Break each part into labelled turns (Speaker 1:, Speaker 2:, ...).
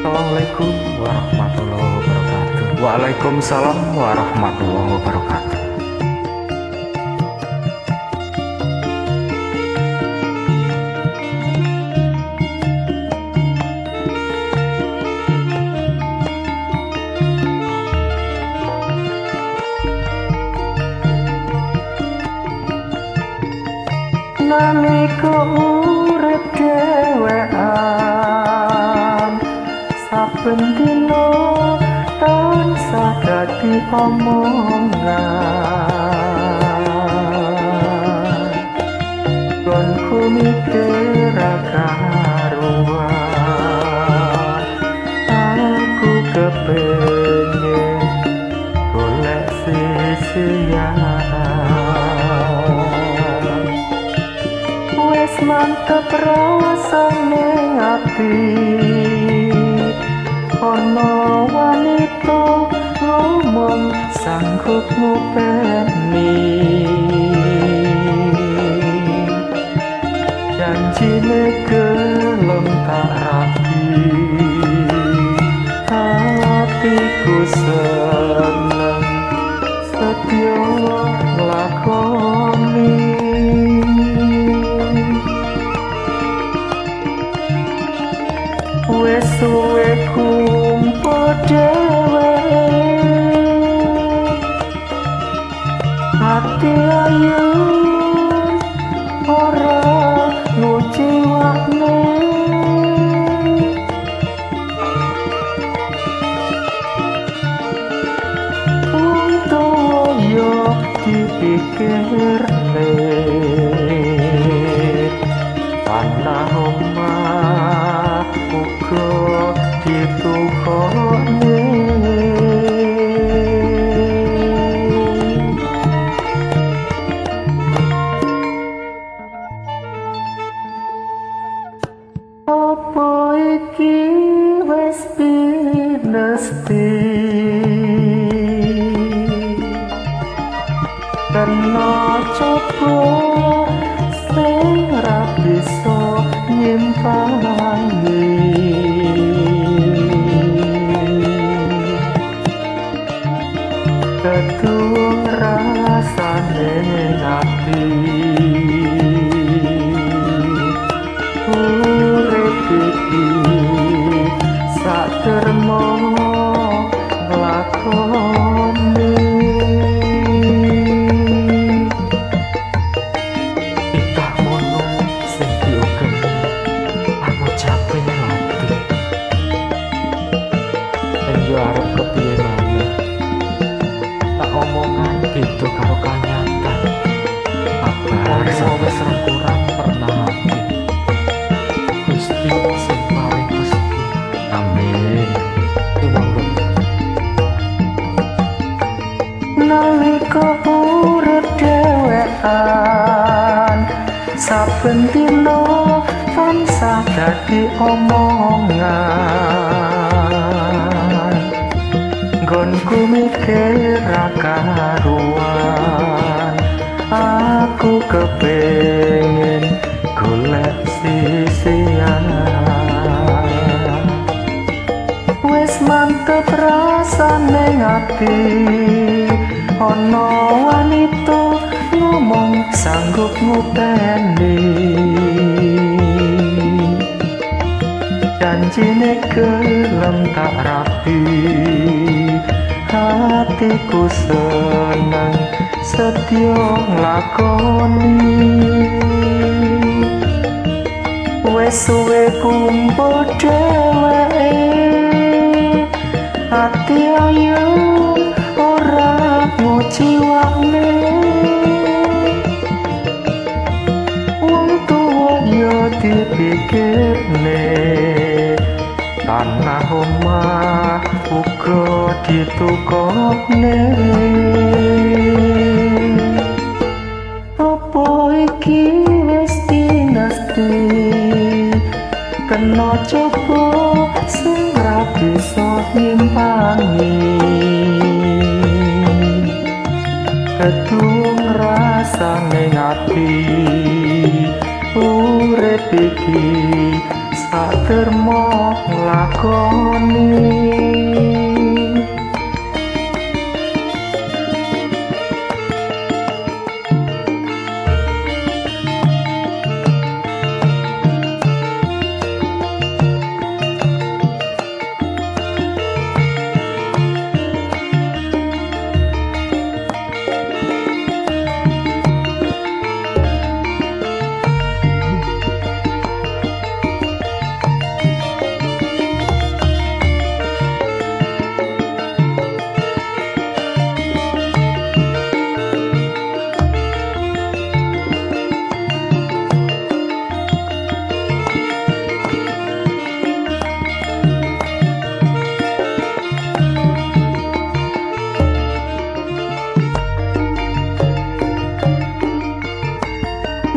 Speaker 1: Assalamualaikum warahmatullahi wabarakatuh. Waalaikumsalam warahmatullahi wabarakatuh. Nalika urip dhewean saben dina tansah dadi omongan, gonku mikir karuan, aku kepengin golek sisian. Wis mantep rasane ati, ana wanita ngomong sanggup ngopeni, janjine gelem tak rabi, hatiku seneng setya nglakoni. Wis suwe kumpul dhewe, ati ayu ora nguciwakne, wong tuwa yo dipikirne, tanah omah uga ditukone. Apa iki wis pinesti, kena coba sing ra bisa nyimpangi, ketung rasane ati, urip iki sak termo nglakoni. Itah mono sing diugemi angucape ati, yen yo arep kepiye maneh, tak omongan beda karo kanyatan. Kabar wis kurang pernah ati, Gusti sing paring restu. Amin. Sumangga. Nalika urip dhewean saben dina tansah dadi omongan, nggonku mikir ra karuan, aku kepengin golek sisian. Wis mantep rasane ati, ana wanita ngomong sanggup ngopeni, janjine gelem tak rabi, hatiku seneng setya nglakoni. Wis suwe kumpul dheweke, ati ayu ora nguciwakne, wong tuwa yo dipikirne, tanah omah uga ditukokne. Apa iki wis dinasti, kena coba sing ra bisa nyimpangi, ketung rasane ati, urip iki Satermo nglakoni.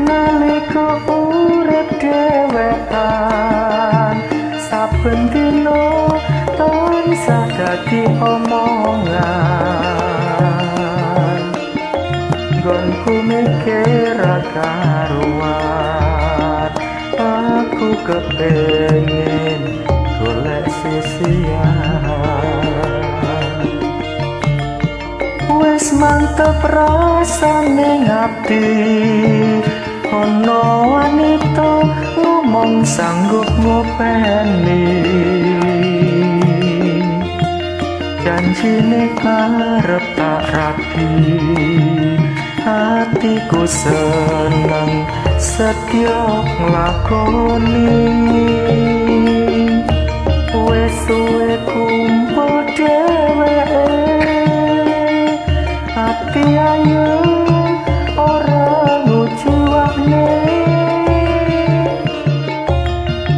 Speaker 1: Nalika urip dhewean saben dina tansah dadi omongan, nggonku mikir ra karuan, aku kepengin golek sisian. Wis mantep rasane ngati, ana wanita ngomong sanggup ngopeni, janjine arep tak rabi, atiku seneng setya nglakoni. Wis suwe kumpul dheweke, ati ayu ora nguciwakne,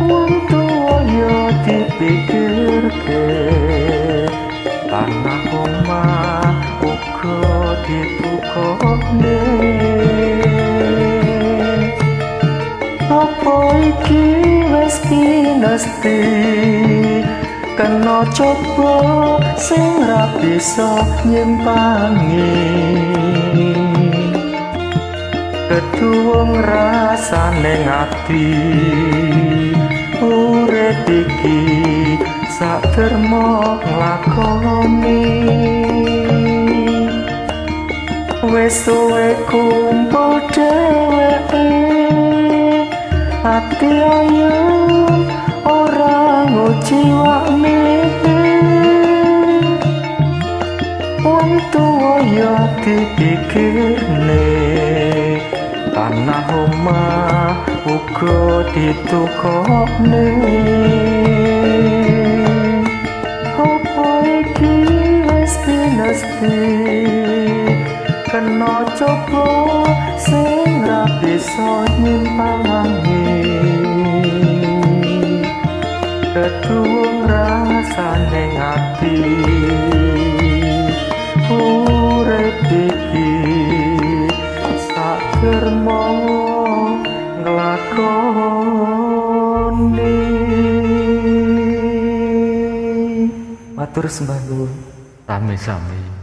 Speaker 1: wong tuwa yo dipikirke, tanah omah uga ditukokne. Apa iki wis pinesti, kena coba sing ra bisa nyimpangi, keduwung rasane ngati, urip iki satermo nglakoni. Wis suwe kumpul dheweke, ati ayem ora nguciwakne, wong tuwa yo dipikirne, tanah omah uga ditukokne. Apa iki wis pinesti, kena coba sing ra bisa nyimpangi, keduwung rasane ngati, urip iki satermo nglakoni. Matur sembah nuwun.
Speaker 2: Sami-sami.